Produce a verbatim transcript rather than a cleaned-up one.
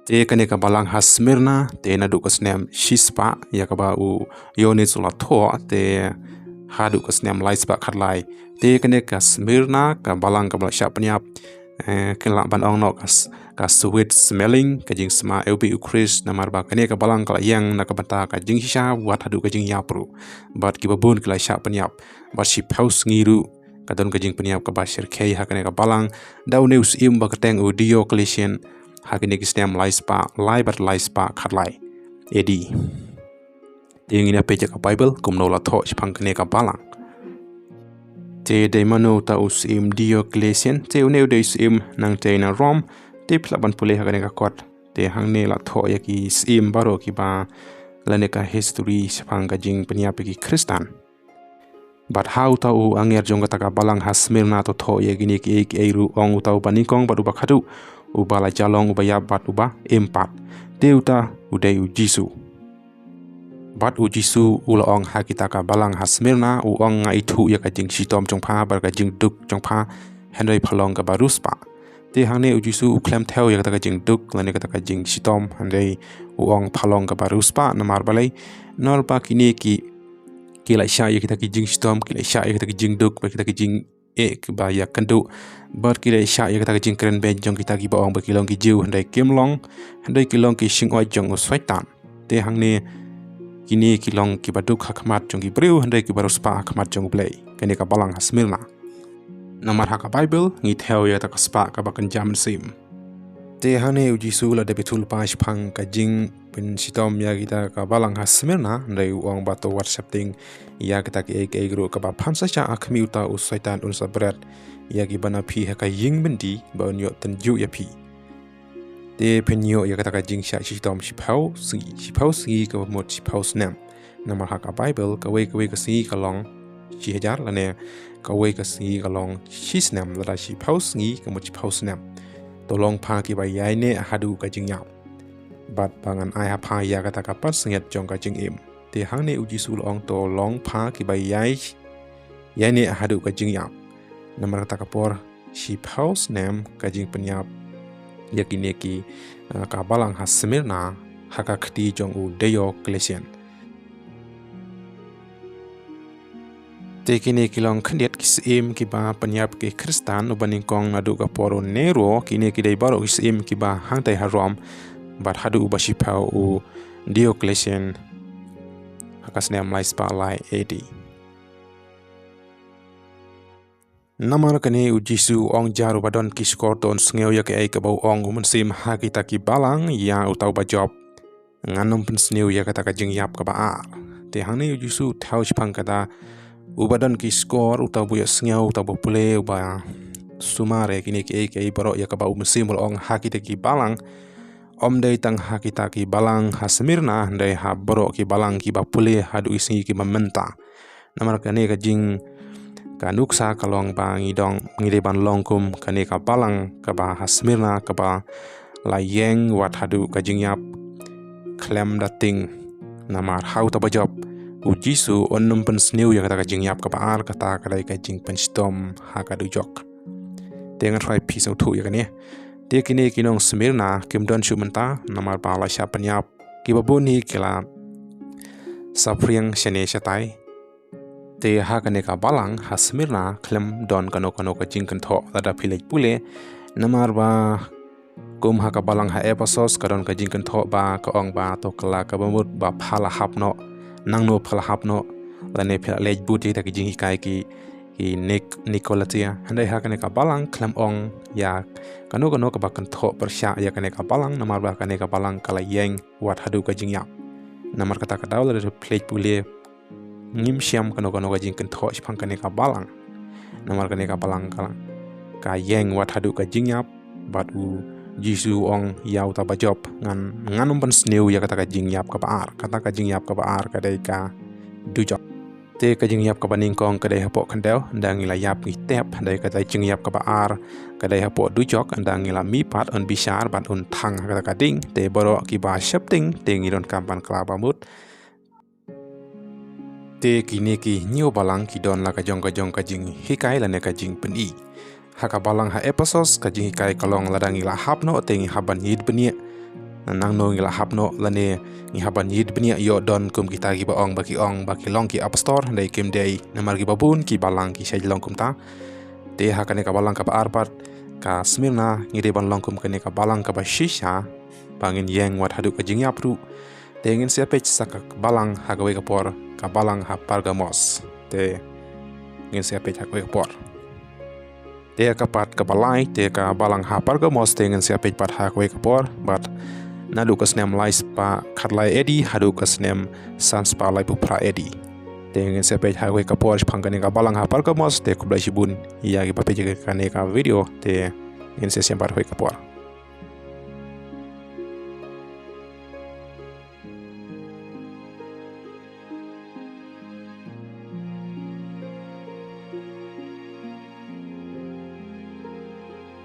Te kane ka balang ha Smyrna, te naduh ka snem shispah, ïa kaba u Ïoannis u la thoh, te haduh ka snem laispah khatlai. Te kane ka Smyrna, ka balang kaba la shah pynïap, eh, kin lah ban ong noh ka s-, ka sweet smelling, ka jingsma ïa u Khrist, namar ba kane ka balang ka la ïeng na ka bynta ka jingshisha, wat haduh ka jingïap ruh. Bad kiba bun ki la shah pynïap, bad shiphew sngi ruh, ka don ka jingpynïap kaba shyrkhei ha kane ka balang, da une u syiem ba kyrteng u Diocletian, ha kine ki snem laispah, lai bad laispah khatlai A D. Te ngin ïa peit ïa ka Bible, kumno la thoh shaphang kane ka balang. Te dei mano uta u syiem Diocletian, te une u dei syiem nangtei na Rome, te phi lah ban pule ha kane ka kot. Te hangne la thoh ïa ki syiem baroh kiba lane ka history shaphang ka jingpynïap ïa ki Khristan. Bad ha uta u angel jong kata ka balang ha Smyrna to thoh ïa kine kiei kiei ruh, ong uta uba nyngkong bad uba khadduh, uba la ïalong, uba ïap bad uba im pat. Te uta u dei u Jisu. Bad u Jisu u la ong ha kita ka balang ha Smyrna, u ong, nga ithuh ïa ka jingshitom jong pha bad ka jingduk jong pha, hynrei pha long kaba riewspah. Te hangne u Jisu u khlem thew ïa kata ka jingduk lane kata ka jingshitom, hynrei u ong pha long kaba riewspah. Namar balei? Namar ba kine ki, ki la shah ïa kita ki jingshitom, ki la shah ïa kita ki jingduk, bad kita ki jingeh kiba ïakynduh, bad ki la shah ïa kata ka jingkren beiñ jong kita kiba ong ba ki long ki Jiw, hynrei kim long, hynrei ki long ki shyngoid jong u Soitan. Te hangne kine ki long kiba duk ha khmat jong ki briew, hynrei kiba riewspah ha khmat jong U Blei. Kane ka balang ha Smyrna. Namar ha ka Bible ngi thew ïa kata ka spah kaba kynja mynsiem. Te hangne u Jisu lada bithul pa shaphang ka jingpynshitom ïa kita ka balang ha Smyrna, hynrei u ong ba to wat sheptieng ïa kita kiei kiei ruh, kaba phan sa shah ha khmih uta u Soitan un sa bret ïa kiba na phi ha ka ïing byndi, ba un ïoh tynjuh ïa phi. Te phin ïoh ïa kata ka jingshah shitom shiphew sngi, shiphew sngi kaba mut shiphew snem. Namar ha ka Bible, kawei kawei ka sngi ka long shi hajar, lane kawei ka sngi ka long shi snem, lada shiphew sngi ka mut shiphew snem. To long pha kiba ïaineh haduh ka jingïap, bad ba ngan ai ha pha ïa kata ka pansngiat jong ka jingim. Te hangne u Jisu u la ong to long pha kiba ïai, ïaineh haduh ka jingïap. Namar kata ka por shiphew snem ka jingpynïap ïa kine ki, eh, ka balang ha Smyrna ha ka kti jong u Diocletian. Te kine ki long khyndiat ki syiem kiba pynïap ki Khristan, uba nyngkong naduh ka por u Nero, kine ki dei baroh ki syiem kiba hangtai ha Rome, bad haduh uba shiphew u Diocletian ha ka snem laispah lai A D. Namar kane u Jisu u ong jar uba don ki shkor to un sngew ïa kaei kaba u ong u Mynsiem ha kita ki balang ïa uta uba jop. Ngan ym pynsniew ïa kata ka jingïap kaba ar. Te hangne u Jisu u thew shaphang kata uba don ki shkor, uta uba ïohsngew, uta uba pule, uba sumar ïa kine kiei kiei baroh ïa kaba u Mynsiem u la ong ha kita ki balang. Ym dei tang ha kita ki balang ha Smyrna, hynrei ha baroh ki balang kiba pule haduh ki sngi kiba mynta. Namar kane ka jing, ka nuksa ka long ba ngi dang, ngi dei ban long kum kane ka balang kaba ha Smyrna, kaba la ïeng wat haduh ka jingïap khlem da tieng. Namar ha uta uba jop, u Jisu un ym pynsniew ïa kata ka jingïap kaba ar, kata ka dei ka jingpynshitom ha ka dujok. Te ngan thrang phi sngewthuh ïa kane. Te kine ki nong Smyrna kim don shuh mynta, namar ba la shah pynïap. Kiba bun hi ki la saphriang shane shatai. Te ha kane ka balang ha Smyrna khlem don kano kano ka jingkynthoh, lada phi leit pule. Namar ba kum ha ka balang ha Ephesos ka don ka jingkynthoh ba ka ong ba to kylla kaba mut ba pha la hap noh, nangno pha la hap noh, lane phi la leit bud ïa kita ki jinghikai ki, ki Nik-, Nikolatia. Hynrei ha kane ka balang khlem ong ïa kano kano kaba kynthoh pyrshah ïa kane ka balang, namar ba kane ka balang ka la ïeng wat haduh ka jingïap. Namar kata ka daw lada phi leit pule ngim shem kano kano ka jingkynthoh shaphang kane ka balang. Namar kane ka balang ka, ka ïeng wat haduh ka jingïap, bad u Jisu u ong ïa uta uba jop, ngan, ngan ym pynsniew ïa kata ka jingïap kaba ar. Kata ka jingïap kaba ar ka dei ka dujok. Te ka jingïap kaba nyngkong ka dei hapoh khyndew, ynda ngi la ïap ngi tep, hynrei kata ka jingïap kaba ar ka dei hapoh dujok, ynda ngi la mihpat, un bishar bad un thang ha kata ka ding. Te baroh kiba sheptieng te ngi donkam ban kylla bamut. Te kine ki hynñiew balang ki don la ka jong ka jong ka jinghikai lane ka jingpyni. Ha ka balang ha Ephesos ka jinghikai ka long lada ngi la hap noh te ngi hap ban ïit bniah. nangno ngi la hap noh lane ngi hap ban ïit bniah ïoh don kum kita kiba ong ba ki ong ba ki long ki apostol, hynrei kim dei, namar kiba bun ki balang ki shait long kumta. Te ha kane ka balang kaba ar pat, ka Smyrna, ngi dei ban long kum kane ka balang kaba shisha, ba ngin ïeng wat haduh ka jingïap ruh. Te ngin sa peit sa ka balang ha kawei ka por, ka balang ha Pergamos. Te ngin sa peit ha kawei ka por. Te ka pat kaba lai, te ka balang ha Pergamos, te ngin sa peit pat ha kawei ka por, bad naduh ka snem lai spah khatlai A D haduh ka snem san spah laiphew phra A D. Te ngin sa peit ha kawei ka por shaphang kane ka balang ha Pergamos. Te khublei shibun ïa kiba peit ïa kane ka video. Te ngin sa ïashem pat ha kawei ka por.